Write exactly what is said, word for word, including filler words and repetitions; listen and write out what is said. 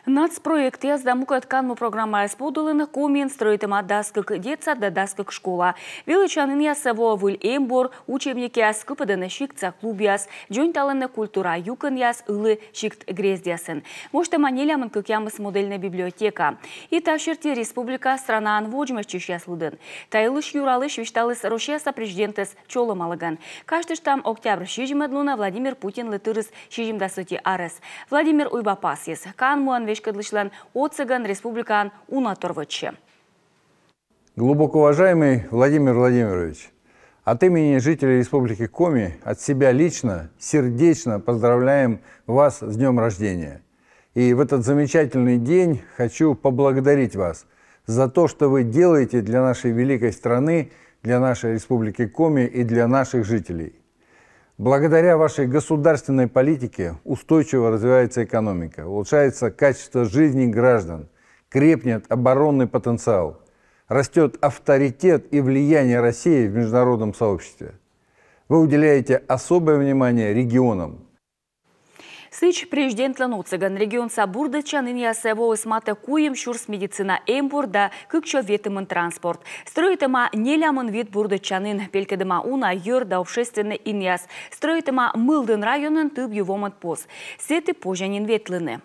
Нацпроектъяс да мукӧд канму программаяс подулын Комиын стрӧитӧма дас кык детсад да дас кык школа. Велӧдчанінъясӧ воӧ выль эмбур, учебникъяс, кыпӧдӧны сиктса клубъяс, дзоньталӧны культура юкӧнъяс ылі сикт-грездъясын. Босьтӧма нелямын кӧкъямыс модельнӧй библиотека. И та серти республика странаын водзмӧстчысьяс лыдын. Та йылысь-юралысь висьталіс Россияса президентӧс чолӧмалігӧн. Казьтыштам, октябрь сизимӧд лунӧ Владимир Путинлы тырис сизимдас ӧти арӧс. Владимир Уйба пасйис: канмуӧн веськӧдлысьлӧн отсӧгӧн республикаын уна тор вӧчсьӧ. Глубоко уважаемый Владимир Владимирович, от имени жителей Республики Коми, от себя лично, сердечно поздравляем вас с днем рождения. И в этот замечательный день хочу поблагодарить вас за то, что вы делаете для нашей великой страны, для нашей Республики Коми и для наших жителей. Благодаря вашей государственной политике устойчиво развивается экономика, улучшается качество жизни граждан, крепнет оборонный потенциал, растет авторитет и влияние России в международном сообществе. Вы уделяете особое внимание регионам. Сідз, президентлӧн отсӧгӧн регионса бурдӧдчанінъясӧ воис матӧ куим сюрс медицина эмбур да кыксё ветымын транспорт. Стрӧитӧма нелямын вит бурдӧдчанін, пелькӧдӧма уна йӧр да общественнӧй инъяс. Стрӧитӧма Мылдін районын тыб ю вомӧд пос. Сэті позьӧ нин ветлыны.